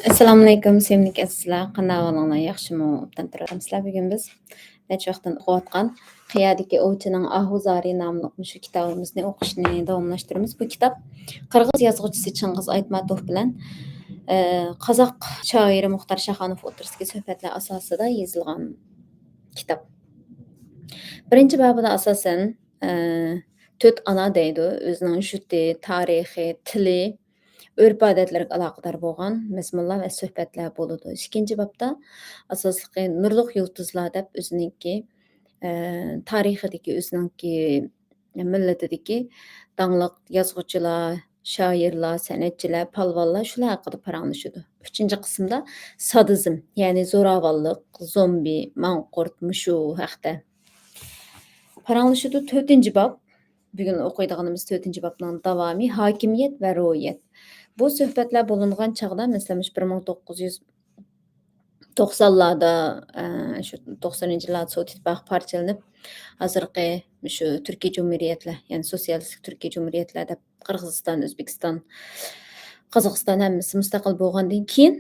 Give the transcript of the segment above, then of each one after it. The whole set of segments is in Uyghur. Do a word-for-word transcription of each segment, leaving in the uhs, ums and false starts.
ئەسسالامۇئەلەيكۇم، سۆيۈملۈك ئەزىزلەر، قانداق ئەھۋالىڭلار، ياخشىمۇ؟ ئوبدان تۇرۇۋاتامسىلەر؟ بۈگۈن بىز نەچچە ۋاقىتتىن ئوقۇۋاتقان قىيادىكى ئوۋچىنىڭ ئاھۇ زارى ناملىق مۇشۇ كىتابىمىزنى ئوقۇشنى داۋاملاشتۇرىمىز. بۇ كىتاب قىرغىز يازغۇچىسى چىڭغىز ئايتماتوف بىلەن، ئە، قازاق شائىرى مۇختار شاخانوف ئوتتۇرىسىدىكى سۆھبەتلەر ئاساسىدا يېزىلغان كىتاب. بىرىنچى بابىدا ئاساسەن، ئە، تۆت ئانا دەيدۇ، ئۆزىنىڭ يۇرتى، تارىخى، تىلى، ئۆرپ-ئادەتلىرىگە ئالاقىدار بولغان مەزمۇنلار ۋە سۆھبەتلەر بولىدۇ. ئىككىنچى بابتا ئاساسلىقى نۇرلۇق يۇلتۇزلار دەپ ئۆزىنىڭكى، ئە، تارىخىدىكى، ئۆزىنىڭكى مىللىتىدىكى داڭلىق يازغۇچىلار، شائىرلار، سەنئەتچىلەر، پالۋانلار شۇلار ھەققىدە پاراڭلىشىدۇ. ئۈچىنچى قىسىمدا سادىزم، يەنى زوراۋانلىق، زومبى، ماڭقۇرت، مۇشۇ ھەقتە پاراڭلىشىدۇ. تۆتىنچى باب، بۈگۈن ئوقۇيدىغىنىمىز تۆتىنچى بابنىڭ داۋامى، ھاكىمىيەت ۋە روھىيەت. بۇ سۆھبەتلەر بولۇنغان چاغدا، مەسىلەن، مۇشۇ بىر مىڭ توققۇز يۈز توقسانلاردا، ئە، شۇ توقسىنىنچى يىللاردا سوۋېت ئىتتىپاقى پارچىلىنىپ، ھازىرقى مۇشۇ تۈركىي جۇمھۇرىيەتلەر، يەنى سوتسىيالىستىك تۈركىي جۇمھۇرىيەتلەر دەپ قىرغىزىستان، ئۆزبېكىستان، قازاقىستان ھەممىسى مۇستەقىل بولغاندىن كېيىن،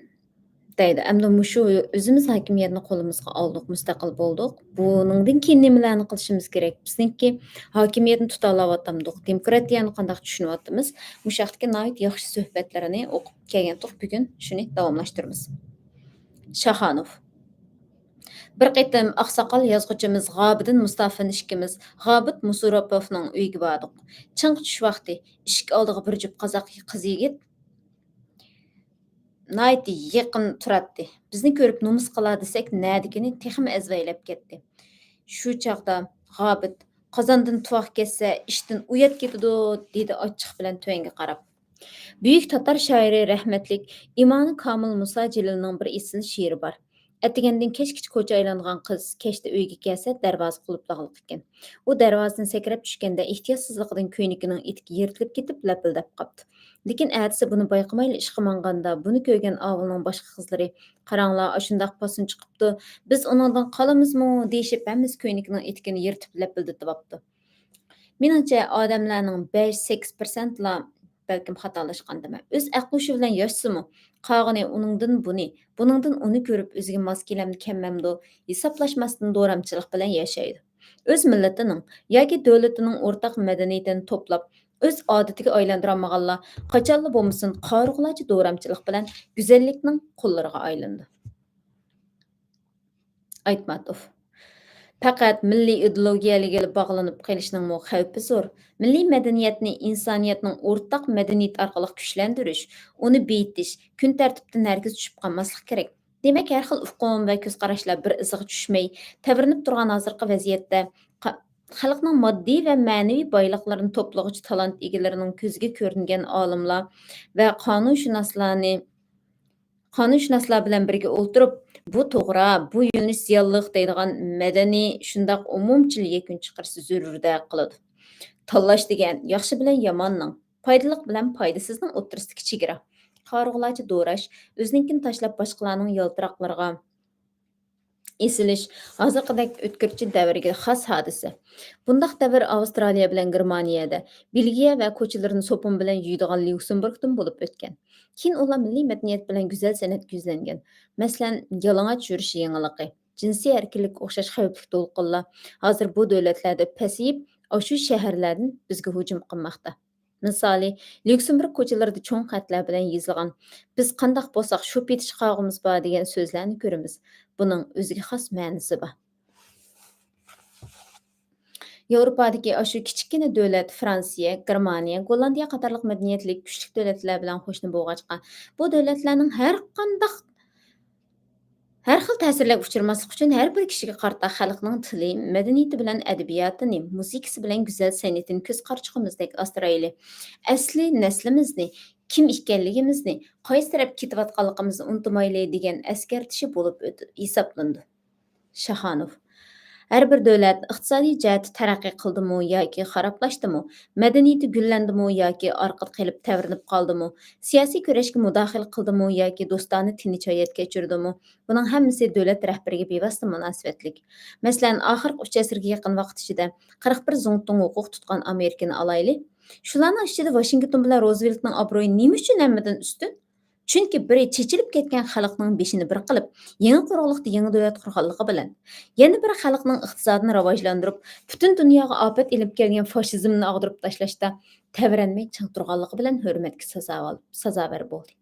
دەيدۇ. ئەمدى مۇشۇ ئۆزىمىز ھاكىمىيەتنى قولىمىزغا ئالدۇق، مۇستەقىل بولدۇق. بۇنىڭدىن كېيىن نېمىلەرنى قىلىشىمىز كېرەك؟ بىزنىڭكى ھاكىمىيەتنى تۇتالاۋاتامدۇق؟ دېموكراتىيەنى قانداق چۈشىنىۋاتىمىز؟ مۇشۇ ھەقتىكى ناھايىتى ياخشى سۆھبەتلىرىنى ئوقۇپ كەلگەنتۇق. بۈگۈن شۇنى داۋاملاشتۇرىمىز. شاخانوف. بىر قېتىم ئاقساقال يازغۇچىمىز غابىدىن مۇستافىن ئىككىمىز غابىت مۇسۇروپوفنىڭ ئۆيىگە باردۇق. چىڭ چۈش ۋاقتى، ئىشىك ئالدىغا بىر جۈپ قازاق قىز يىگىت ناھايىتى يېقىن تۇراتتى. بىزنى كۆرۈپ نومۇس قىلار دېسەك، نەدىكىنى تېخىمۇ ئەزۋەيلەپ كەتتى. شۇ چاغدا غابىت، «قازاندىن تۇۋاق كەتسە، ئىشتىن ئۇيات كېتىدۇ» دېدى ئاچچىق بىلەن تۆۋەنگە قاراپ. بۈيۈك تاتار شائىرى رەھمەتلىك ئىمانى كامىل مۇسا جېلىلنىڭ بىر ئېسىل شېئىرى بار. ئەتىگەندىن كەچكىچە كوچا ئايلانغان قىز كەچتە ئۆيگە كەلسە، دەرۋازا قۇلۇپلاغلىق ئىكەن. ئۇ دەرۋازىدىن سەكرەپ چۈشكەندە، ئېھتىياتسىزلىقىدىن كۆينىكىنىڭ ئېتىكى يىرتىلىپ كېتىپ، لەپىلدەپ قاپتۇ. لېكىن ئەتىسى بۇنى بايقىمايلا ئىشقا ماڭغاندا، بۇنى كۆرگەن ئاۋۇلنىڭ باشقا قىزلىرى، «قاراڭلار، ئاشۇنداق پاسون چىقىپتۇ، بىز ئۇنىڭدىن قالىمىزمۇ؟» دېيىشىپ، ھەممىسى كۆينىكىنىڭ ئېتىكىنى يىرتىپ لەپىلدىتىۋاپتۇ. مېنىڭچە، ئادەملەرنىڭ بەش، سەككىز پىرسەنتلا بەلكىم خاتالاشقاندىمەن. ئۆز ئەقلى-ھوشى بىلەن ياشىسىمۇ، قالغىنى ئۇنىڭدىن بۇنى، بۇنىڭدىن ئۇنى كۆرۈپ، ئۆزىگە ماس كېلەمدۇ، كەلمەمدۇ ھېسابلاشماستىن دورامچىلىق بىلەن ياشايدۇ. ئۆز مىللىتىنىڭ ياكى دۆلىتىنىڭ ئورتاق مەدەنىيىتىنى توپلاپ، ئۆز ئادىتىگە ئايلاندۇرالمىغانلار قاچانلا بولمىسۇن، قارىغۇلارچە دورامچىلىق بىلەن گۈزەللىكنىڭ قۇللىرىغا ئايلىنىدۇ. ئايتماتوف. پەقەت مىللىي ئىدېئولوگىيەلىگىلا باغلىنىپ قېلىشنىڭمۇ خەۋپى زور. مىللىي مەدەنىيەتنى ئىنسانىيەتنىڭ ئورتاق مەدەنىيىتى ئارقىلىق كۈچلەندۈرۈش، ئۇنى بېيىتىش، كۈن تەرتىپتىن ھەرگىز چۈشۈپ قالماسلىق كېرەك. دېمەك، ھەر خىل ئۇقۇم ۋە كۆز قاراشلار بىر ئىزىغا چۈشمەي، تەۋرىنىپ تۇرغان ھازىرقى ۋەزىيەتتە قا-، خەلقنىڭ ماددىي ۋە مەنىۋى بايلىقلىرىنى توپلىغۇچى تالانت ئىگىلىرىنىڭ كۆزىگە كۆرۈنگەن ئالىملار ۋە قانۇنشۇناسلارنى قانۇنشۇناسلار بىلەن بىرگە ئولتۇرۇپ، بۇ توغرا، بۇ يۆنىلىش زىيانلىق دەيدىغان مەدەنىي شۇنداق ئومۇمچىل يەكۈن چىقىرىش زۆرۈردەك قىلىدۇ. تاللاش دېگەن ياخشى بىلەن ياماننىڭ، پايدىلىق بىلەن پايدىسىزنىڭ ئوتتۇرىسىدىكى چېگرا. قارىغۇلارچە دوراش، ئۆزىنىڭكىنى تاشلاپ باشقىلارنىڭ يالتىراقلىرىغا ئېسىلىش ھازىرقىدەك ئۆتكۈرچى دەۋرگە خاس ھادىسە. بۇنداق دەۋر ئاۋسترالىيە بىلەن گېرمانىيەدە، بېلگىيە ۋە كوچىلىرىنى سوپۇن بىلەن يۇيىدىغان ليۇكسېمبۇرگتىن بولۇپ ئۆتكەن. كېيىن ئۇلار مىللىي مەدەنىيەت بىلەن گۈزەل سەنئەتكە يۈزلەنگەن. مەسىلەن، يالىڭاچ يۈرۈش يېڭىلىقى، جىنسىي ئەركىنلىككە ئوخشاش خەۋپلىك دولقۇنلار ھازىر بۇ دۆلەتلەردە پەسىيىپ، ئاشۇ شەھەرلەردىن بىزگە ھۇجۇم قىلماقتا. مىسالى، ليۇكسېمبۇرگ كوچىلىرىدا چوڭ خەتلەر بىلەن يېزىلغان، «بىز قانداق بولساق، شۇ پېتى چىقارغۇمىز بار» دېگەن سۆزلەرنى كۆرىمىز. بۇنىڭ ئۆزىگە خاس مەنىسى بار. ياۋروپادىكى ئاشۇ كىچىككىنە دۆلەت فرانسىيە، گېرمانىيە، گوللاندىيە قاتارلىق مەدەنىيەتلىك كۈچلۈك دۆلەتلەر بىلەن قوشنا بولغاچقا، بۇ دۆلەتلەرنىڭ ھەر قانداق ھەر خىل تەسىرلەرگە ئۇچرىماسلىق ئۈچۈن، ھەر بىر كىشىگە قارىتا خەلقنىڭ تىلى، مەدەنىيىتى بىلەن ئەدەبىياتىنى، مۇزىكىسى بىلەن گۈزەل سەنئىتىنى كۆز قارىچۇقىمىزدەك ئاسرايلى. ئەسلىي نەسلىمىزنى، كىم ئىكەنلىكىمىزنى، قايسى تەرەپكە كېتىۋاتقانلىقىمىزنى ئۇنتۇمايلى، دېگەن ئەسكەرتىشى بولۇپ ئۆت-، ھېسابلىنىدۇ. شاخانوف. ھەر بىر دۆلەت ئىقتىسادىي جەھەتتە تەرەققىي قىلدىمۇ ياكى خارابلاشتىمۇ، مەدەنىيىتى گۈللەندىمۇ ياكى ئارقىدا قېلىپ تەۋرىنىپ قالدىمۇ، سىياسىي كۈرەشكە مۇداخىلە قىلدىمۇ ياكى دوستانە تىنچ ھايات كەچۈردىمۇ، بۇنىڭ ھەممىسى دۆلەت رەھبىرىگە بىۋاسىتە مۇناسىۋەتلىك. مەسىلەن، ئاخىرقى ئۈچ ئەسىرگە يېقىن ۋاقىت ئىچىدە قىرىق بىر زۇڭتۇڭ ھوقۇق تۇتقان ئامېرىكىنى ئالايلى. شۇلارنىڭ ئىچىدە ۋاشىنگتون بىلەن روزۋېلتنىڭ ئابرۇيى نېمە ئۈچۈن ھەممىدىن ئۈستۈن؟ چۈنكى بىرى چېچىلىپ كەتكەن خەلقنىڭ بېشىنى بىر قىلىپ، يېڭى قۇرۇقلۇقتا يېڭى دۆلەت قۇرغانلىقى بىلەن، يەنە بىرى خەلقنىڭ ئىقتىسادىنى راۋاجلاندۇرۇپ، پۈتۈن دۇنياغا ئاپەت ئېلىپ كەلگەن فاشىزمنى ئاغدۇرۇپ تاشلاشتا تەۋرەنمەي چىڭ تۇرغانلىقى بىلەن ھۆرمەتكە سازاۋال-، سازاۋەر بولدى.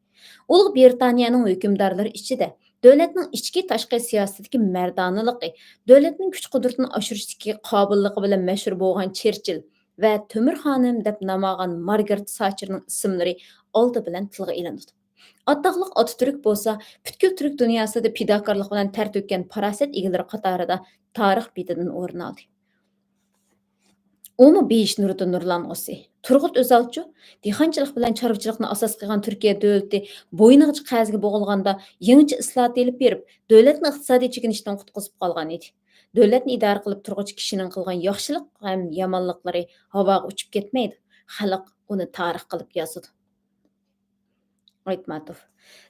ئۇلۇغ بىرىتانىيەنىڭ ھۆكۈمدارلىرى ئىچىدە دۆلەتنىڭ ئىچكى تاشقى سىياسىتىدىكى مەردانىلىقى، دۆلەتنىڭ كۈچ-قۇدرىتىنى ئاشۇرۇشتىكى قابىللىقى بىلەن مەشھۇر بولغان چېرچىل ۋە تۆمۈر خانىم دەپ نام ئالغان مارگارېت ساتچېرنىڭ ئىسىملىرى ئالدى بىلەن تىلغا ئېلىنىدۇ. ئاتاقلىق ئاتاتۈرك بولسا پۈتكۈل تۈرك دۇنياسىدا پىداكارلىق بىلەن تەر تۆككەن پاراسەت ئىگىلىرى قاتارىدا تارىخ بېتىدىن ئورۇن ئالدى. ئۇمۇ بېيىش نۇرىدىن نۇرلانغۇسى. تۇرغۇت ئۆزالچۇ دېھقانچىلىق بىلەن چارۋىچىلىقنى ئاساس قىلغان تۈركىيە دۆلىتى بوينىغىچە قەرزگە بوغۇلغاندا يېڭىچە ئىسلاھات ئېلىپ بېرىپ، دۆلەتنى ئىقتىسادىي چېكىنىشتىن قۇتقۇزۇپ قالغان ئىدى. دۆلەتنى ئىدارە قىلىپ تۇرغۇچى كىشىنىڭ قىلغان ياخشىلىق ھەم يامانلىقلىرى ھاۋاغا ئۇچۇپ كەتمەيدۇ. خەلق ئۇنى تارىخ قىلىپ يازىدۇ. ئايتماتوف،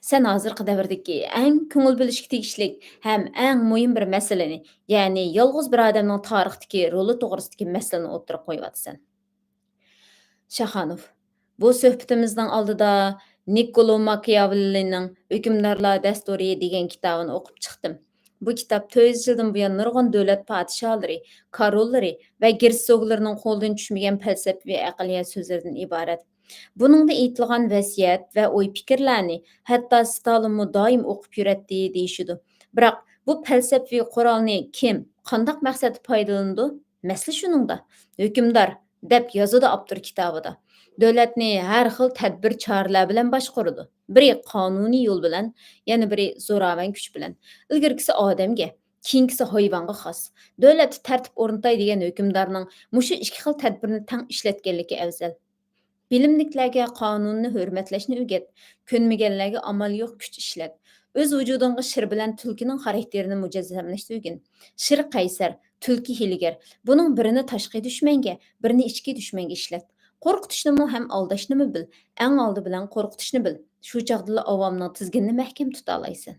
سەن ھازىرقى دەۋردىكى ئەڭ كۆڭۈل بۆلۈشكە تېگىشلىك ھەم ئەڭ مۇھىم بىر مەسىلىنى، يەنى يالغۇز بىر ئادەمنىڭ تارىختىكى رولى توغرىسىدىكى مەسىلىنى ئوتتۇرىغا قويۇۋاتىسەن. شاخانوف، بۇ سۆھبىتىمىزنىڭ ئالدىدا نىككولو ماكىياۋېللىنىڭ ھۆكۈمدارلار دەستۇرى دېگەن كىتابىنى ئوقۇپ چىقتىم. بۇ كىتاب تۆت يۈز يىلدىن بۇيان نۇرغۇن دۆلەت پادىشاھلىرى، كاروللىرى ۋە گېرتسوگلىرىنىڭ قولىدىن چۈشمىگەن پەلسەپىۋى ئەقلىيەت سۆزلىرىدىن ئىبارەت. بۇنىڭدا ئېيتىلغان ۋەسىيەت ۋە ئوي-پىكىرلەرنى ھەتتا ستالىنمۇ دائىم ئوقۇپ يۈرەتتى دېيىشىدۇ. بىراق بۇ پەلسەپىۋى قورالنى كىم، قانداق مەقسەتتە پايدىلىنىدۇ؟ مەسىلە شۇنىڭدا. ھۆكۈمدار دەپ يازىدۇ ئاپتور كىتابىدا. دۆلەتنى ھەر خىل تەدبىر چارىلەر بىلەن باشقۇرىدۇ. بىرى قانۇنىي يول بىلەن، يەنە بىرى زوراۋان كۈچ بىلەن. ئىلگىرىكىسى ئادەمگە، كېيىنكىسى ھايۋانغا خاس. دۆلەتتە تەرتىپ ئورنىتاي دېگەن ھۆكۈمدارنىڭ مۇشۇ ئىككى خىل تەدبىرنى تەڭ ئىشلەتكەنلىكى ئەۋزەل. بىلىملىكلەرگە قانۇننى ھۆرمەتلەشنى ئۆگەت، كۆنمىگەنلەرگە ئامال يوق كۈچ ئىشلەت. ئۆز ۋۇجۇدۇڭغا شىر بىلەن تۈلكىنىڭ خاراكتېرىنى مۇجەسسەملەشتۈرگىن. شىر قەيسەر، تۈلكە ھىيلىگەر. بۇنىڭ بىرىنى تاشقى دۈشمەنگە، بىرىنى ئىچكى دۈشمەنگە ئىشلەت. قورقۇتۇشنىمۇ ھەم ئالداشنىمۇ بىل. ئەڭ ئالدى بىلەن قورقۇتۇشنى بىل. شۇ چاغدىلا ئاۋامنىڭ تىزگىنىنى مەھكەم تۇتالايسەن.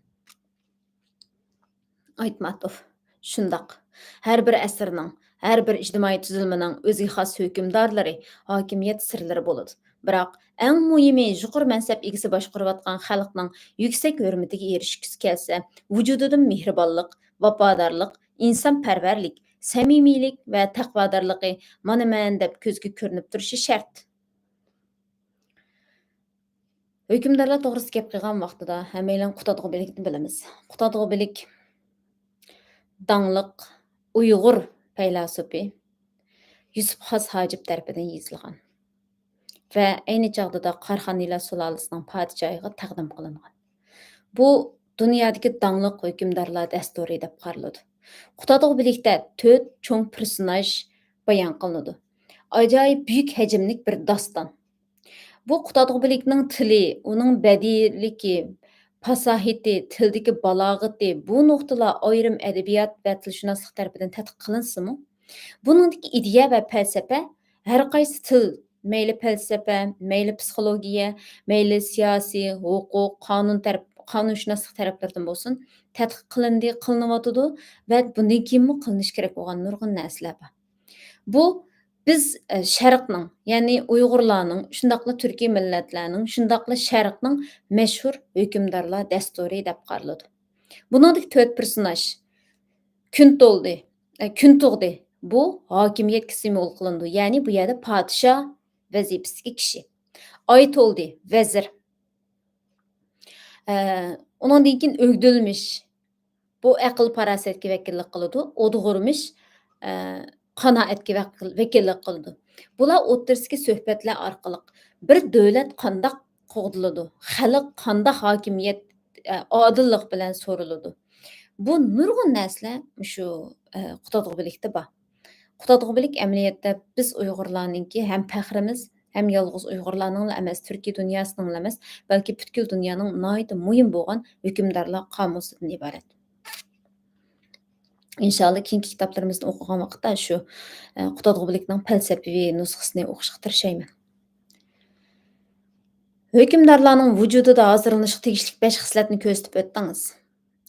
ئايتماتوف، شۇنداق. ھەر بىر ئەسىرنىڭ، ھەر بىر ئىجتىمائىي تۈزۈلمىنىڭ ئۆزىگە خاس ھۆكۈمدارلىرى، ھاكىمىيەت سىرلىرى بولىدۇ. بىراق، ئەڭ مۇھىمى، يۇقىرى مەنسەپ ئىگىسى باشقۇرۇۋاتقان خەلقنىڭ يۈكسەك ھۆرمىتىگە ئېرىشكۈسى كەلسە، ۋۇجۇدىدىن مېھرىبانلىق، ۋاپادارلىق، ئىنسانپەرۋەرلىك، سەمىمىيلىك ۋە تەقۋادارلىقى مانا مەن دەپ كۆزگە كۆرۈنۈپ تۇرۇشى شەرت. ھۆكۈمدارلار توغرىسىدا گەپ قىلغان ۋاقتىدا ھەممەيلەن قۇتادغۇ بىلىكنى بىلىمىز. قۇتادغۇ بىلىك داڭلىق ئۇيغۇر پەيلاسوپى يۈسۈپ خاس ھاجىپ تەرىپىدىن يېزىلغان ۋە ئەينى چاغدىدا قاراخانىيلار سۇلالىسىنىڭ پادىشاھىغا تەقدىم قىلىنغان. بۇ دۇنيادىكى داڭلىق ھۆكۈمدارلار دەستۇرى دەپ قارىلىدۇ. قۇتادغۇ بىلىكتە تۆت چوڭ پېرسوناژ بايان قىلىنىدۇ. ئاجايىپ بۈيۈك ھەجىملىك بىر داستان. بۇ قۇتادغۇ بىلىكنىڭ تىلى، ئۇنىڭ بەدىئىيلىكى، پاساھىتى، تىلدىكى بالاغىتى، بۇ نۇقتىلار ئايرىم ئەدەبىيات ۋە تىلشۇناسلىق تەرىپىدىن تەتقىق قىلىنسىمۇ، بۇنىڭدىكى ئىدىيە ۋە پەلسەپە ھەر قايسى تىل، مەيلى پەلسەپە، مەيلى پسىخولوگىيە، مەيلى سىياسىي، ھوقۇق، قانۇن تەرەپ، قانۇنشۇناسلىق تەرەپلىرىدىن بولسۇن، تەتقىق قىلىندى، قىلىنىۋاتىدۇ ۋە بۇندىن كېيىنمۇ قىلىنىشى كېرەك بولغان نۇرغۇن نەرسىلەر بار. بۇ بىز، ئە، شەرقنىڭ، يەنى ئۇيغۇرلارنىڭ، شۇنداقلا تۈركىي مىللەتلەرنىڭ، شۇنداقلا شەرقنىڭ مەشھۇر ھۆكۈمدارلار دەستۇرى دەپ قارىلىدۇ. بۇنىڭدىكى تۆت پېرسوناژ، كۈن تولدى، ئە، كۈن تۇغدى. بۇ ھاكىمىيەتكە سىمۋول قىلىنىدۇ، يەنى بۇ يەردە پادىشاھ ۋەزىپىسىدىكى كىشى. ئاي تولدى، ۋەزىر. ئە، ئۇنىڭدىن كېيىن ئۆگدۈلمىش. بۇ ئەقىل-پاراسەتكە ۋەكىللىك قىلىدۇ. ئودغۇرمىش، ئە، قانائەتكە ۋەكىل-، ۋەكىللىك قىلىدۇ. بۇلار ئوتتۇرىسىدىكى سۆھبەتلەر ئارقىلىق بىر دۆلەت قانداق قوغدىلىدۇ، خەلق قانداق ھاكىمىيەت، ئە، ئادىللىق بىلەن سورىلىدۇ. بۇ نۇرغۇن نەرسىلەر مۇشۇ، ئە، قۇتادغۇ بىلىكتە بار. قۇتادغۇ بىلىك ئەمەلىيەتتە بىز ئۇيغۇرلارنىڭكى ھەم پەخرىمىز، ھەم يالغۇز ئۇيغۇرلارنىڭلا ئەمەس، تۈركىي دۇنياسىنىڭلا ئەمەس، بەلكى پۈتكۈل دۇنيانىڭ ناھايىتى مۇھىم بولغان ھۆكۈمدارلار قامۇسىدىن ئىبارەت. ئىنشاللا كېيىنكى كىتابلىرىمىزنى ئوقۇغان ۋاقىتتا شۇ، ئە، قۇتادغۇ بىلىكنىڭ پەلسەپىۋى نۇسخىسىنى ئوقۇشقا تىرىشايمەن. ھۆكۈمدارلارنىڭ ۋۇجۇدىدا ھازىرلىنىشقا تېگىشلىك بەش خىسلەتنى كۆرسىتىپ ئۆتتىڭىز.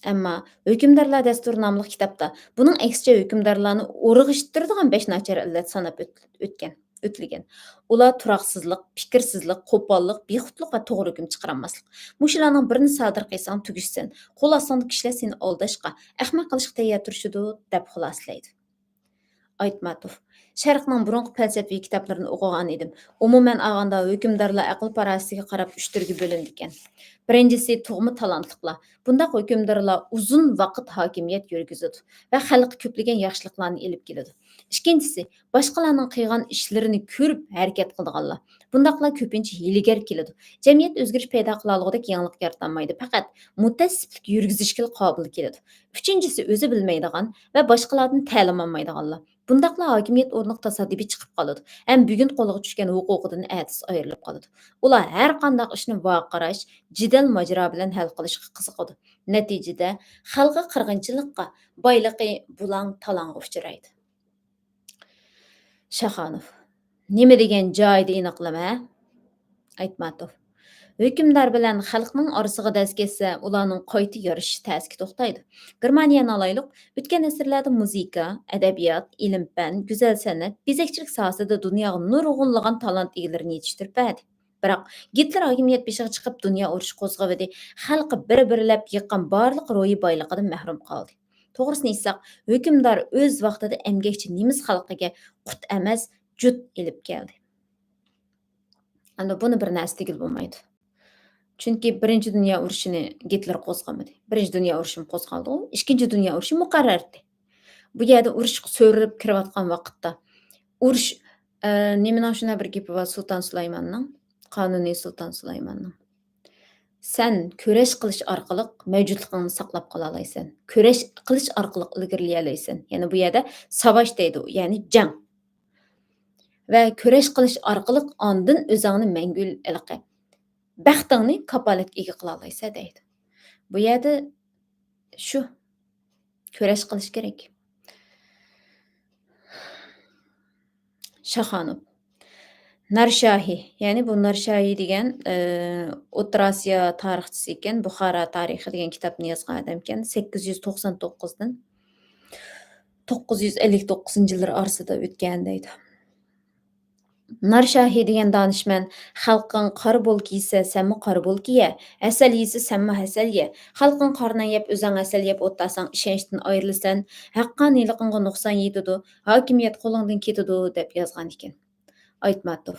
ئەمما ھۆكۈمدارلار دەستۇرى ناملىق كىتابتا بۇنىڭ ئەكسىچە ھۆكۈمدارلارنى ئۇرغۇشتۇرىدىغان بەش ناچار ئىللەت ساناپ ئۆت-، ئۆتكەن. سۆتلىگەن. ئۇلار تۇراقسىزلىق، پىكىرسىزلىك، قوپاللىق، بىخۇدلۇق ۋە توغرا ھۆكۈم چىقىرالماسلىق. مۇشۇلارنىڭ بىرىنى سادىر قىلساڭ تۈگۈشىسەن. قول ئاستىڭدا كىشىلەر سېنى ئالداشقا، ئەخمەق قىلىشقا تەييار تۇرۇشىدۇ، دەپ خۇلاسىلەيدۇ. ئايتماتوف. شەرقنىڭ بۇرۇنقى پەلسەپىۋى كىتابلىرىنى ئوقۇغان ئىدىم. ئومۇمەن ئالغاندا، ھۆكۈمدارلار ئەقىل-پاراسىتىگە قاراپ ئۈچ تۈرگە بۆلۈنىدىكەن. بىرىنچىسى، تۇغما تالانتلىقلار. بۇنداق ھۆكۈمدارلار ئۇزۇن ۋاقىت ھاكىمىيەت يۈرگۈزىدۇ ۋە خەلققە كۆپلىگەن ياخشىلىقلارنى ئېلىپ كېلىدۇ. ئىككىنچىسى، باشقىلارنىڭ قىلغان ئىشلىرىنى كۆرۈپ ھەرىكەت قىلىدىغانلار. بۇنداقلار كۆپىنچە ھىيلىگەر كېلىدۇ. جەمئىيەت ئۆزگىرىش پەيدا قىلالىغۇدەك يېڭىلىق يارىتالمايدۇ، پەقەت مۇتەئەسسىپلىك يۈرگۈزۈشكىلا قابىل كېلىدۇ. ئۈچىنچىسى، ئۆزى بىلمەيدىغان ۋە باشقىلاردىن تەلىم ئالمايدىغانلار. بۇنداقلار ھاكىمىيەت ئورنىغا تاسادىپىي چىقىپ قالىدۇ ھەم بۈگۈن قولىغا چۈشكەن ھوقۇقىدىن ئەتىسى ئايرىلىپ قالىدۇ. ئۇلار ھەر قانداق ئىشنى ۋارقىراش، جېدەل ماجىرا بىلەن ھەل قىلىشقا قىزىقىدۇ. نەتىجىدە، خەلقى قىرغىنچىلىققا، بايلىقى بۇلاڭ-تالاڭغا ئۇچرايدۇ. شاخانوف. نېمە دېگەن جايىدا ئېنىقلىما، ھە؟ ئايتماتوف. ھۆكۈمدار بىلەن خەلقنىڭ ئارىسىغا دەز كەتسە، ئۇلارنىڭ قايتا يارىشىش تەسكە توختايدۇ. گېرمانىيەنى ئالايلۇق، ئۆتكەن ئەسىرلەردە مۇزىكا، ئەدەبىيات، ئىلىم-پەن، گۈزەل سەنئەت، بېزەكچىلىك ساھەسىدە دۇنياغا نۇرغۇنلىغان تالانت ئىگىلىرىنى يېتىشتۈرۈپ بەردى. بىراق، گىتلېر ھاكىمىيەت بېشىغا چىقىپ، دۇنيا ئۇرۇشى قوزغىۋىدى. خەلقى بىر-بىرلەپ يىغقان بارلىق روھىي بايلىقىدىن مەھرۇم قالدى. توغرىسىنى ئېيتساق، ھۆكۈمدار ئۆز ۋاقتىدا ئەمگەكچى نېمىس خەلقىگە قۇت ئەمەس، جۇت ئېلىپ كەلدى. ئەمدى بۇنى بىر نەرسە دېگىلى بولمايدۇ. چۈنكى بىرىنچى دۇنيا ئۇرۇشىنى گىتلېر قوزغىمىدى. بىرىنچى دۇنيا ئۇرۇشىمۇ قوزغالدىغۇ، ئىككىنچى دۇنيا ئۇرۇشى مۇقەررەر ئىدى. بۇ يەردە ئۇرۇشقا سۆرىلىپ كىرىۋاتقان ۋاقىتتا، ئۇرۇش، ئە، نېمىنىڭ شۇنداق بىر گېپى بار، سۇلتان سۇلايماننىڭ، قانۇنىي سۇلتان سۇلايماننىڭ. سەن كۈرەش قىلىش ئارقىلىق مەۋجۇتلۇقۇڭنى ساقلاپ قالالايسەن. كۈرەش قىلىش ئارقىلىق ئىلگىرىلىيەلەيسەن. يەنى بۇ يەردە ساۋاش دەيدۇ، يەنى جەڭ. ۋە كۈرەش قىلىش ئارقىلىق ئاندىن ئۆزۈڭنى مەڭگۈ ھېلىقى بەختىڭنى كاپالەتكە ئىگە قىلالايسەن دەيدۇ. بۇ يەردە شۇ كۈرەش قىلىش كېرەك. شاخانوف. نارشاھى، يەنى بۇ نارشاھى دېگەن، ئى، ئوتتۇرا ئاسىيا تارىخچىسى ئىكەن، بۇخارا تارىخى دېگەن كىتابنى يازغان ئادەم ئىكەن، سەككىز يۈز توقسان توققۇزدىن توققۇز يۈز ئەللىك توققۇزىنچى يىللىرى ئارىسىدا ئۆتكەن دەيدۇ. نارشاھى دېگەن دانىشمەن، «خەلقىڭ قارا بول كىيسە، سەنمۇ قارا بول كىيە، ھەسەل يېسە، سەنمۇ ھەسەل يە. خەلقىڭ قارا نان يەپ، ئۆزۈڭ ھەسەل يەپ ئولتۇرساڭ، ئىشەنچتىن ئايرىلىسەن، ھەققانىيلىقىڭغا نۇقسان يېتىدۇ، ھاكىمىيەت قولۇڭدىن كېتىدۇ» دەپ يازغان ئىكەن. ئايتماتوف.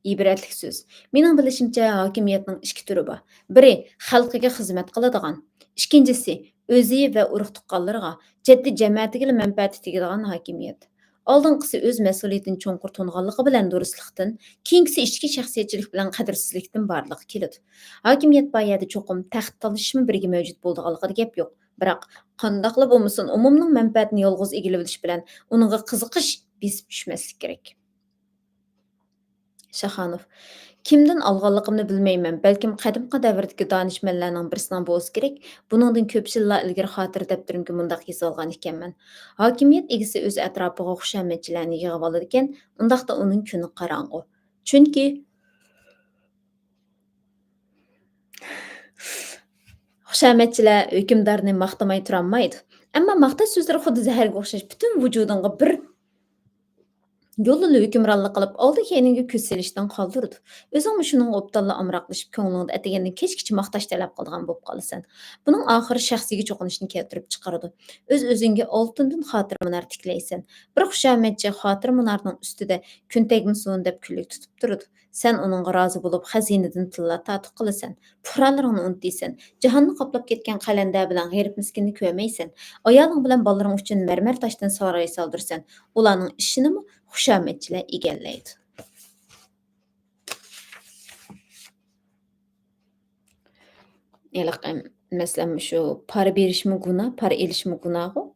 ئىبرەتلىك سۆز. مېنىڭ بىلىشىمچە، ھاكىمىيەتنىڭ ئىككى تۈرى بار. بىرى، خەلقىگە خىزمەت قىلىدىغان. ئىككىنچىسى، ئۆزى ۋە ئۇرۇق-تۇغقانلىرىغا، جەددىي جەمەتىگىلا مەنپەئەتى تېگىدىغان ھاكىمىيەت. ئالدىنقىسى ئۆز مەسئۇلىيىتىنى چوڭقۇر تونۇغانلىقى بىلەن دۇرۇسلۇقتىن، كېيىنكىسى ئىچكى شەخسىيەتچىلىك بىلەن قەدىرسىزلىكتىن بارلىققا كېلىدۇ. ھاكىمىيەت بار يەردە چوقۇم تەخت تالىشىشمۇ بىرگە مەۋجۇت بولىدىغانلىقىدا گەپ يوق. بىراق، قانداقلا بولمىسۇن، ئومۇمنىڭ مەنپەئەتىنى يالغۇز ئىگىلىۋېلىش بىلەن ئۇنىڭغا قىزىقىش بېسىپ چۈشمەسلىك كېرەك. شاخانوف. كىمدىن ئالغانلىقىمنى بىلمەيمەن، بەلكىم قەدىمكى دەۋردىكى دانىشمەنلەرنىڭ بىرسىنىڭ بولسا كېرەك، بۇنىڭدىن كۆپ يىللار ئىلگىرى خاتىرە دەپتىرىمگە مۇنداق يېزىۋالغان ئىكەنمەن: «ھاكىمىيەت ئىگىسى ئۆز ئەتراپىغا خۇشامەتچىلەرنى يىغىۋالىدىكەن، ئۇنداقتا ئۇنىڭ كۈنى قاراڭغۇ. چۈنكى خۇشامەتچىلەر ھۆكۈمدارنى ماختىماي تۇرالمايدۇ. ئەمما ماختاش سۆزلىرى خۇددى زەھەرگە ئوخشاش پۈتۈن ۋۇجۇدۇڭغا بىر يولىلا ھۆكۈمرانلىق قىلىپ، ئالدى-كەينىڭگە كۆز سېلىشتىن قالدۇرىدۇ. ئۆزۈڭمۇ شۇنىڭغا ئوبدانلا ئامراقلىشىپ، كۆڭلۈڭدە ئەتىگەندىن كەچكىچە ماختاش تەلەپ قىلىدىغان بولۇپ قالىسەن. بۇنىڭ ئاخىرى شەخسىيگە چوقۇنۇشنى كەلتۈرۈپ چىقىرىدۇ. ئۆز-ئۆزۈڭگە ئالتۇندىن خاتىرە مۇنار تىكلەيسەن. بىر خۇشامەتچى خاتىرە مۇنارنىڭ ئۈستىدە كۈن تەگمىسۇن دەپ كۈنلۈك تۇتۇپ تۇرىدۇ. سەن ئۇنىڭغا رازى بولۇپ، خەزىنىدىن تىللار تارتۇق قىلىسەن. پۇقرالىرىڭنى ئۇنتۇيسەن. جاھاننى قاپلاپ كەتكەن قەلەندەر بىلەن غېرىب-مىسكىننى كۆرمەيسەن. ئايالىڭ بىلەن بالىلىرىڭ ئۈچۈن مەرمەر تاشتىن ساراي سالدۇرىسەن. ئۇلارنىڭ ئىشىنىمۇ خۇشامەتچىلەر ئىگىلەيدۇ. ھېلىقى، مەسىلەن، مۇشۇ پارا بېرىشمۇ گۇناھ، پارا ئېلىشمۇ گۇناھغۇ.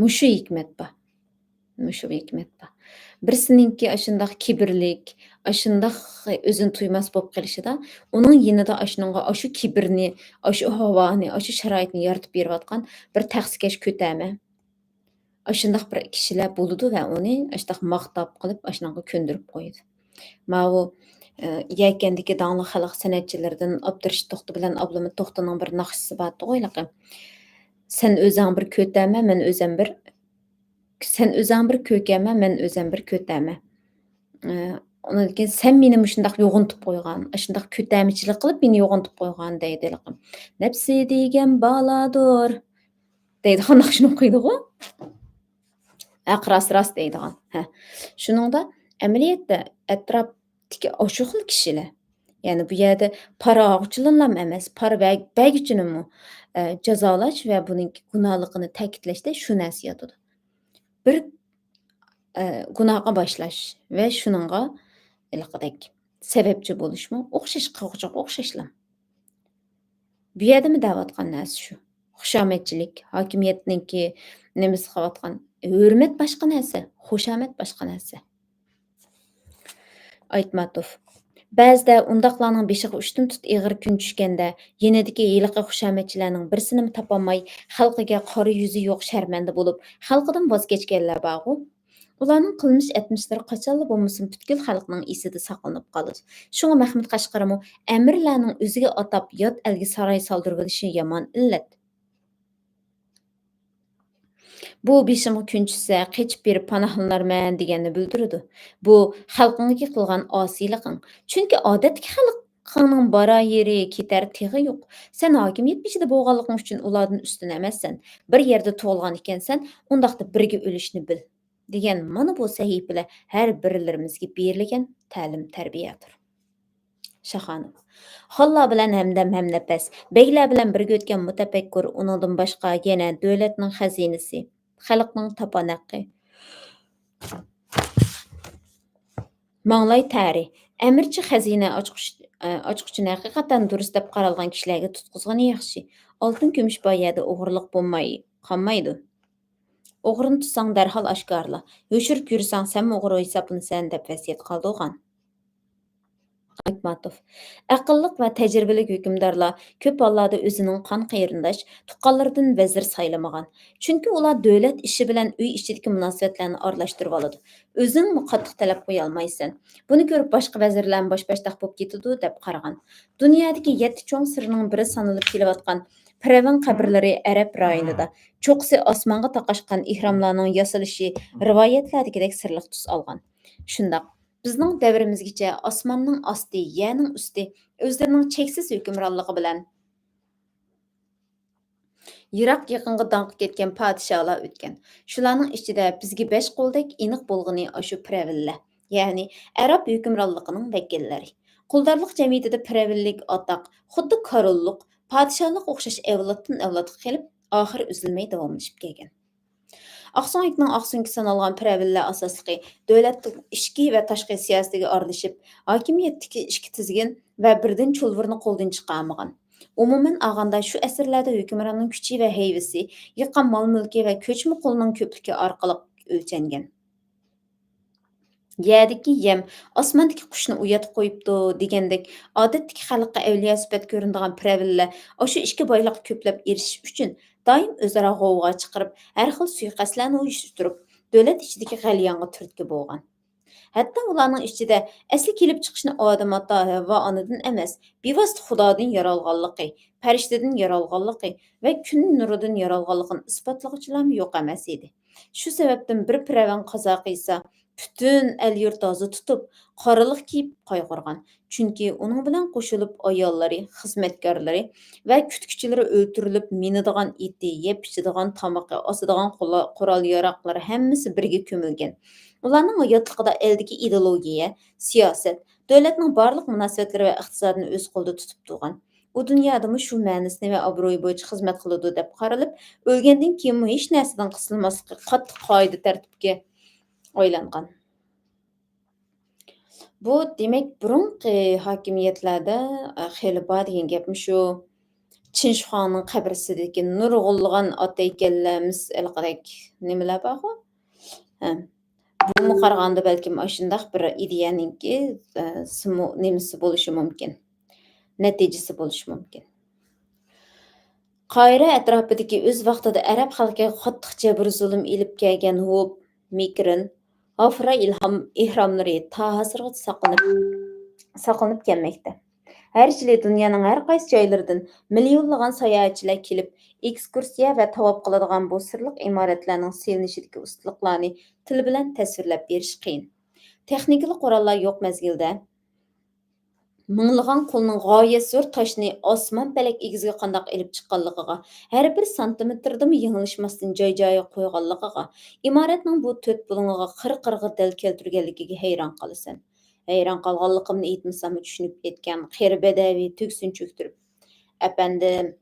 مۇشۇ ھېكمەت بار. مۇشۇ ھېكمەت بار. بىرسىنىڭكى ئاشۇنداق كىبىرلىك، ئاشۇنداق ئۆزىنى تۇيماس بولۇپ قېلىشىدا، ئۇنىڭ يېنىدا ئاشۇنىڭغا ئاشۇ كىبىرنى، ئاشۇ ھاۋانى، ئاشۇ شارائىتنى يارىتىپ بېرىۋاتقان بىر تەخسىكەش كۆتەرمە، ئاشۇنداق بىر كىشىلەر بولىدۇ ۋە ئۇنى ئاشۇنداق ماختاپ قىلىپ، ئاشۇنىڭغا كۆندۈرۈپ قويىدۇ. ماۋۇ، ئە، يەكەندىكى داڭلىق خەلق سەنئەتچىلىرىدىن ئابدۇرېشىت توختى بىلەن ئابلىمىت توختىنىڭ بىر ناخشىسى بارتتىغۇ ھېلىقى. سەن ئۆزۈڭ بىر كۆتەرمە، مەن ئۆزەم بىر، سەن ئۆزۈڭ بىر كۆكەرمە، مەن ئۆزەم بىر كۆتەرمە. ئە، ئۇنىڭدىن كېيىن، «سەن مېنى مۇشۇنداق يوغىنىتىپ قويغان، ئاشۇنداق كۆتەرمىچىلىك قىلىپ مېنى يوغىنىتىپ قويغان» دەيدۇ ھېلىقى. «نەپسى دېگەن بالادۇر» دەيدۇ، قانداق شۇنى قويدىغۇ؟ ھەق، راست، راست دەيدىغان. ھە. شۇنىڭدا ئەمەلىيەتتە ئەتراپتىكى ئاشۇ خىل كىشىلەر، يەنى بۇ يەردە پارا ئالغۇچىلارنىلا ئەمەس، پارا بەر-، بەرگۈچىنىمۇ، ئە، جازالاش ۋە بۇنىڭكى گۇناھلىقىنى تەكىتلەشتە شۇ نەرسە ياتىدۇ. بىر، ئە، گۇناھقا باشلاش ۋە شۇنىڭغا ھېلىقىدەك سەۋەبچى بولۇشمۇ ئوخشاش، قىلغۇچىغا ئوخشاشلا. بۇ يەردىمۇ دەۋاتقان نەرسە شۇ. خۇشامەتچىلىك، ھاكىمىيەتنىڭكى نېمىسى قىلىۋاتقان، ھۆرمەت باشقا نەرسە، خۇشامەت باشقا نەرسە. ئايتماتوف. بەزىدە ئۇنداقلارنىڭ بېشىغا ئۇشتۇمتۇت ئېغىر كۈن چۈشكەندە، يېنىدىكى ھېلىقى خۇشامەتچىلەرنىڭ بىرسىنىمۇ تاپالماي، خەلقىگە قارا يۈزى يوق شەرمەندە بولۇپ، خەلقىدىن ۋاز كەچكەنلەر بارغۇ. ئۇلارنىڭ قىلمىش ئەتمىشلىرى قاچانلا بولمىسۇن پۈتكۈل خەلقنىڭ ئېسىدە ساقلىنىپ قالىدۇ. شۇڭا مەخمۇت قەشقەرىمۇ ئەمىرلەرنىڭ ئۆزىگە ئاتاپ يات ئەلگە ساراي سالدۇرۇۋېلىشى يامان ئىللەت. بۇ بېشىمغا كۈن چۈشسە، قېچىپ بېرىپ پاناھلىنارمەن دېگەننى بىلدۈرىدۇ. بۇ خەلقىڭگە قىلغان ئاسىيلىقىڭ. چۈنكى ئادەتتىكى خەلقىڭنىڭ بارار يېرى، كېتەر تېغى يوق. سەن ھاكىمىيەت بېشىدا بولغانلىقىڭ ئۈچۈن ئۇلاردىن ئۈستۈن ئەمەسسەن. بىر يەردە تۇغۇلغان ئىكەنسەن، ئۇنداقتا بىرگە ئۆلۈشنى بىل. دېگەن مانا بۇ سەھىپىلەر ھەر بىرلىرىمىزگە بېرىلگەن تەلىم-تەربىيەدۇر. شاخانوف. خانلار بىلەن ھەمدەم ھەمنەپەس، بەگلەر بىلەن بىرگە ئۆتكەن مۇتەپەككۇر، ئۇنىڭدىن باشقا يەنە دۆلەتنىڭ خەزىنىسى، خەلقنىڭ تاپان ھەققى، ماڭلاي تەرى، ئەمىرچە خەزىنە ئاچقۇچ-، ئاچقۇچىنى ھەقىقەتەن دۇرۇس دەپ قارالغان كىشىلەرگە تۇتقۇزغىنى ياخشى. ئالتۇن-كۈمۈش بار يەردە ئوغرىلىق بولماي قالمايدۇ. «ئوغرىنى تۇتساڭ، دەرھال ئاشكارىلا. يوشۇرۇپ يۈرسەڭ، سەنمۇ ئوغرى ھېسابلىنىسەن» دەپ ۋەسىيەت قالدۇرغان. ئايتماتوف. ئەقىللىق ۋە تەجرىبىلىك ھۆكۈمدارلار كۆپ ھاللاردا ئۆزىنىڭ قان قېرىنداش، تۇغقانلىرىدىن ۋەزىر سايلىمىغان. چۈنكى ئۇلار دۆلەت ئىشى بىلەن ئۆي ئىچىدىكى مۇناسىۋەتلەرنى ئارىلاشتۇرۇۋالىدۇ. ئۆزۈڭمۇ قاتتىق تەلەپ قويالمايسەن. بۇنى كۆرۈپ باشقا ۋەزىرلەرمۇ باش-باشتاق بولۇپ كېتىدۇ دەپ قارىغان. دۇنيادىكى يەتتە چوڭ سىرنىڭ بىرى سانىلىپ كېلىۋاتقان پىرئەۋن قەبرىلىرى ئەرەب رايونىدا، چوققىسى ئاسمانغا تاقاشقان ئېھراملارنىڭ ياسىلىشى رىۋايەتلەردىكىدەك سىرلىق تۈس ئالغان. شۇنداق، بىزنىڭ دەۋرىمىزگىچە ئاسماننىڭ ئاستى، يەرنىڭ ئۈستى ئۆزلىرىنىڭ چەكسىز ھۆكۈمرانلىقى بىلەن يىراق-يېقىنغا داڭقى كەتكەن پادىشاھلار ئۆتكەن. شۇلارنىڭ ئىچىدە بىزگە بەش قولدەك ئېنىق بولغىنى ئاشۇ پىرئەۋنلەر، يەنى ئەرەب ھۆكۈمرانلىقىنىڭ ۋەكىللىرى. قۇلدارلىق جەمئىيىتىدە پىرئەۋنلىك ئاتاق خۇددى كاروللۇق، پادىشاھلىققا ئوخشاش ئەۋلادتىن ئەۋلادقا قېلىپ، ئاخىرى ئۈزۈلمەي داۋاملىشىپ كەلگەن. ئاقسۆڭەكنىڭ ئاقسۆڭىكى سانالغان پىرئەۋنلەر ئاساسلىقى دۆلەتنىڭ ئىچكى ۋە تاشقى سىياسىتىگە ئارىلىشىپ، ھاكىمىيەتتىكى ئىچكى تىزگىن ۋە بىردىن چۇلۋۇرنى قولدىن چىقارمىغان. ئومۇمەن ئالغاندا، شۇ ئەسىرلەردە ھۆكۈمراننىڭ كۈچى ۋە ھەيۋىسى، يىغقان مال-مۈلكى ۋە كۆچمە قۇلنىڭ كۆپلۈكى ئارقىلىق ئۆلچەنگەن. «يەردىكى يەم ئاسماندىكى قۇشنى ئۇياتقا قويۇپتۇ» دېگەندەك، ئادەتتىكى خەلققە ئەۋلىيا سۈپەت كۆرۈنىدىغان پىرئەۋنلەر ئاشۇ ئىككى بايلىققا كۆپلەپ ئېرىشىش ئۈچۈن، دائىم ئۆزئارا غوۋغا چىقىرىپ، ھەر خىل سۇيىقەستلەرنى ئۇيۇشتۇرۇپ، دۆلەت ئىچىدىكى غەليانغا تۈرتكە بولغان. ھەتتا ئۇلارنىڭ ئىچىدە ئەسلى كېلىپ چىقىشىنى ئادەم ئاتا ھەۋۋا ئانىدىن ئەمەس، بىۋاسىتە خۇدادىن يارالغانلىقى، پەرىشتىدىن يارالغانلىقى ۋە كۈن نۇرىدىن يارالغانلىقىنى ئىسپاتلىغۇچىلارمۇ يوق ئەمەس ئىدى. شۇ سەۋەبتىن بىر پىرئەۋن قازا قىلسا، پۈتۈن ئەل-يۇرت ھازا تۇتۇپ، قارىلىق كىيىپ قايغۇرغان. چۈنكى ئۇنىڭ بىلەن قوشۇلۇپ ئاياللىرى، خىزمەتكارلىرى ۋە كۈتكۈچىلىرى ئۆلتۈرۈلۈپ، مىنىدىغان ئېتى، يەپ ئىچىدىغان تامىقى، ئاسىدىغان قولا-، قورال-ياراغلىرى ھەممىسى بىرگە كۆمۈلگەن. ئۇلارنىڭ ھاياتلىقىدا ئەلدىكى ئىدېئولوگىيە، سىياسەت، دۆلەتنىڭ بارلىق مۇناسىۋەتلىرى ۋە ئىقتىسادىنى ئۆز قولىدا تۇتۇپ تۇرغان. ئۇ دۇنيادىمۇ شۇ مەنىسىنى ۋە ئابرۇيى بويىچە خىزمەت قىلىدۇ دەپ قارىلىپ، ئۆلگەندىن كېيىنمۇ ھېچ نەرسىدىن قىستىلماسلىقى قاتتىق قائىدە-تەرتىپكە ئايلانغان. بۇ، دېمەك، بۇرۇنقى ھاكىمىيەتلەردە، ئە، خېلى بار دېگەن گەپمۇ شۇ. چىن شىخۇاڭنىڭ قەبرىسىدىكى نۇرغۇنلىغان ئات ھەيكەللەر، مىس-، ھېلىقىدەك نېمىلەر بارغۇ؟ ھە. بۇمۇ قارىغاندا بەلكىم ئاشۇنداق بىر ئىدىيەنىڭكى، ئە، سىمۇ-، نېمىسى بولۇشى مۇمكىن، نەتىجىسى بولۇشى مۇمكىن. قاھىرە ئەتراپىدىكى ئۆز ۋاقتىدا ئەرەب خەلقىگە قاتتىق جەبرۇ-زۇلۇم ئېلىپ كەلگەن ھوب، مىكرىن، ھافرا ئىلھام ئېھراملىرى تا ھازىرغىچە ساقلىنىپ، ساقلىنىپ كەلمەكتە. ھەر يىلى دۇنيانىڭ ھەر قايسى جايلىرىدىن مىليونلىغان ساياھەتچىلەر كېلىپ، ئېكسكۇرسىيە ۋە تاۋاپ قىلىدىغان بۇ سىرلىق ئىمارەتلەرنىڭ سېلىنىشىدىكى ئۇستىلىقلارنى تىل بىلەن تەسۋىرلەپ بېرىش قىيىن. تېخنىكىلىق قوراللار يوق مەزگىلدە، مىڭلىغان قۇلنىڭ غايەت زور تاشنى ئاسمان پەلەك ئېگىزىگە قانداق ئېلىپ چىققانلىقىغا، ھەر بىر سانتىمېتىردىمۇ يېڭىلىشماستىن جاي-جايىغا قويغانلىقىغا، ئىمارەتنىڭ بۇ تۆت بۇلۇڭىغا قىر-قىرغا دەل كەلتۈرگەنلىكىگە ھەيران قالىسەن. ھەيران قالغانلىقىمنى ئېيتمىساممۇ چۈشىنىپ يەتكەن قېرى بەدەۋى تۈگسىنى چۆكتۈرۈپ، ئەپەندىم،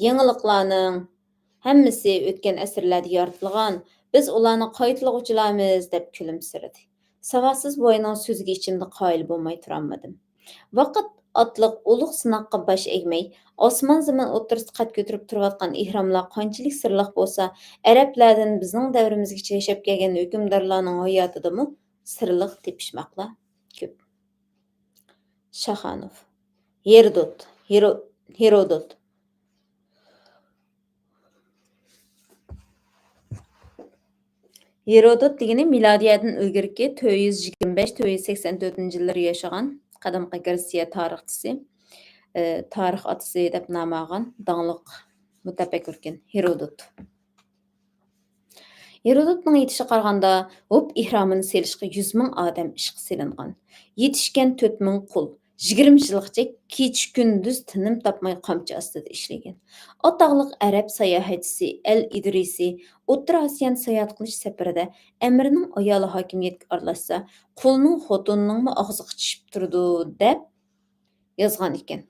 يېڭىلىقلارنىڭ ھەممىسى ئۆتكەن ئەسىرلەردە يارىتىلغان، بىز ئۇلارنى قايتىلىغۇچىلارمىز، دەپ كۈلۈمسىرىدى. ساۋاتسىز بوۋاينىڭ سۆزىگە ئىچىمدە قايىل بولماي تۇرالمىدىم. ۋاقىت ئاتلىق ئۇلۇغ سىناققا باش ئەگمەي، ئاسمان-زېمىن ئوتتۇرىسىدا قەد كۆتۈرۈپ تۇرۇۋاتقان ئېھراملار قانچىلىك سىرلىق بولسا، ئەرەبلەردىن بىزنىڭ دەۋرىمىزگىچە ياشاپ كەلگەن ھۆكۈمدارلارنىڭ ھاياتىدىمۇ سىرلىق تېپىشماقلار كۆپ. شاخانوف. ھېرودوت. ھېرو-، ھېرودوت. ھېرودوت دېگىنى مىلادىيەدىن ئىلگىرىكى تۆت يۈز يىگىرمە بەش، تۆت يۈز سەكسەن تۆتىنچى يىللىرى ياشىغان قەدىمكى گرېتسىيە تارىخچىسى، ئى، تارىخ ئاتىسى دەپ نام ئالغان داڭلىق مۇتەپەككۇركەن ھېرودوت. ھېرودوتنىڭ ئېيتىشىغا قارىغاندا، ھوپ ئېھرامىنى سېلىشقا يۈز مىڭ ئادەم ئىشقا سېلىنغان. يېتىشكەن تۆت مىڭ قۇل. يىگىرمە يىلغىچە كېچە-كۈندۈز تىنىم تاپماي قامچا ئاستىدا ئىشلىگەن. ئاتاقلىق ئەرەب ساياھەتچىسى ئەل ئىدرىسى ئوتتۇرا ئاسىيانى ساياھەت قىلىش سەپىرىدە ئەمىرنىڭ ئايالى ھاكىمىيەتكە ئارىلاشسا، قۇلنىڭ خوتۇنىنىڭمۇ ئاغزىغا چىشىپ تۇرىدۇ، دەپ يازغان ئىكەن.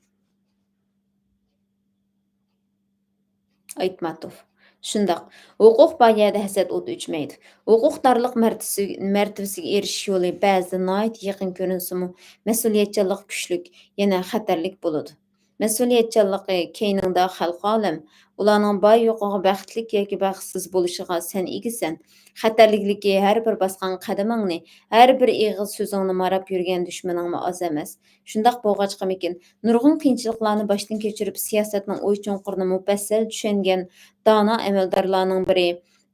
ئايتماتوف. شۇنداق، ھوقۇق بار يەردە ھەسەت ئوتى ئۆچمەيدۇ. ھوقۇقدارلىق مەرتىسى-، مەرتىۋىسىگە ئېرىشىش يولى بەزىدە ناھايىتى يېقىن كۆرۈنسىمۇ، مەسئۇلىيەتچانلىقى كۈچلۈك، يەنە خەتەرلىك بولىدۇ. مەسئۇلىيەتچانلىقى كەينىڭدە خەلقۇ ئالەم، ئۇلارنىڭ بار يوقىغا، بەختلىك ياكى بەختسىز بولۇشىغا سەن ئىگىسەن. خەتەرلىكلىكى ھەر بىر باسقان قەدىمىڭنى، ھەر بىر ئېغىز سۆزۈڭنى ماراپ يۈرگەن دۈشمىنىڭمۇ ئاز ئەمەس. شۇنداق بولغاچقىمىكىن، نۇرغۇن قىيىنچىلىقلارنى باشتىن كەچۈرۈپ، سىياسەتنىڭ ئوي چوڭقۇرىنى مۇپەسسەل چۈشەنگەن دانا ئەمەلدارلارنىڭ بىرى،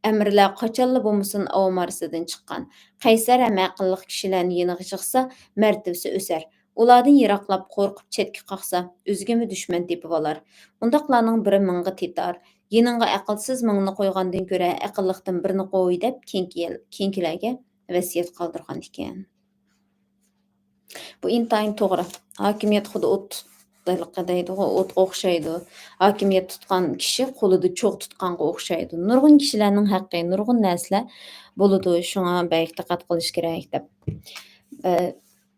ئەمىرلەر قاچانلا بولمىسۇن ئاۋام ئارىسىدىن چىققان. قەيسەر ھەم ئەقىللىق كىشىلەرنى يېنىغا يىغسا، مەرتىۋىسى ئۆسەر. ئۇلاردىن يىراقلاپ، قورقۇپ چەتكە قاقسا، ئۆزىگىمۇ دۈشمەن تېپىۋالار. ئۇنداقلارنىڭ بىرى مىڭغا تېتار. يېنىڭغا ئەقىلسىز مىڭنى قويغاندىن كۆرە، ئەقىللىقتىن بىرنى قوي، دەپ كېيىنكى-، كېيىنكىلەرگە ۋەسىيەت قالدۇرغان ئىكەن. بۇ ئىنتايىن توغرا. ھاكىمىيەت خۇددى ئوت، ھېلىقى دەيدىغۇ، ئوتقا ئوخشايدۇ. ھاكىمىيەت تۇتقان كىشى قولىدا چوغ تۇتقانغا ئوخشايدۇ. نۇرغۇن كىشىلەرنىڭ ھەققى، نۇرغۇن نەرسىلەر بولىدۇ، شۇڭا بەك دىققەت قىلىش كېرەك دەپ. ئە،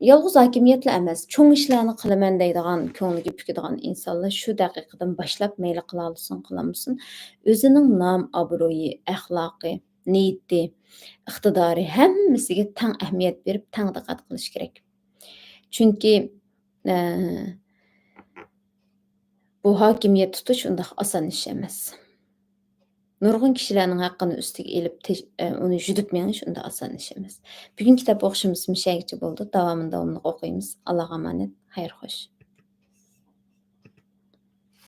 يالغۇز ھاكىمىيەتلا ئەمەس، چوڭ ئىشلارنى قىلىمەن دەيدىغان، كۆڭلىگە پۈكىدىغان ئىنسانلار شۇ دەقىقىدىن باشلاپ مەيلى قىلالىسۇن، قىلالمىسۇن، ئۆزىنىڭ نام-ئابرۇيى، ئەخلاقى، نىيىتى، ئىقتىدارى، ھەممىسىگە تەڭ ئەھمىيەت بېرىپ، تەڭ دىققەت قىلىش كېرەك. چۈنكى، ئە، بۇ ھاكىمىيەت تۇتۇش ئۇنداق ئاسان ئىش ئەمەس. نۇرغۇن كىشىلەرنىڭ ھەققىنى ئۈستىگە ئېلىپ، تېش-، ئە، ئۇنى يۈدۈپ مېڭىش ئۇنداق ئاسان ئىش ئەمەس. بۈگۈنكى كىتاب ئوقۇشىمىز مۇشۇ يەرگىچە بولدى. داۋامىنى داۋاملىق ئوقۇيمىز. ئاللاغا ئامانەت. خەير خوش.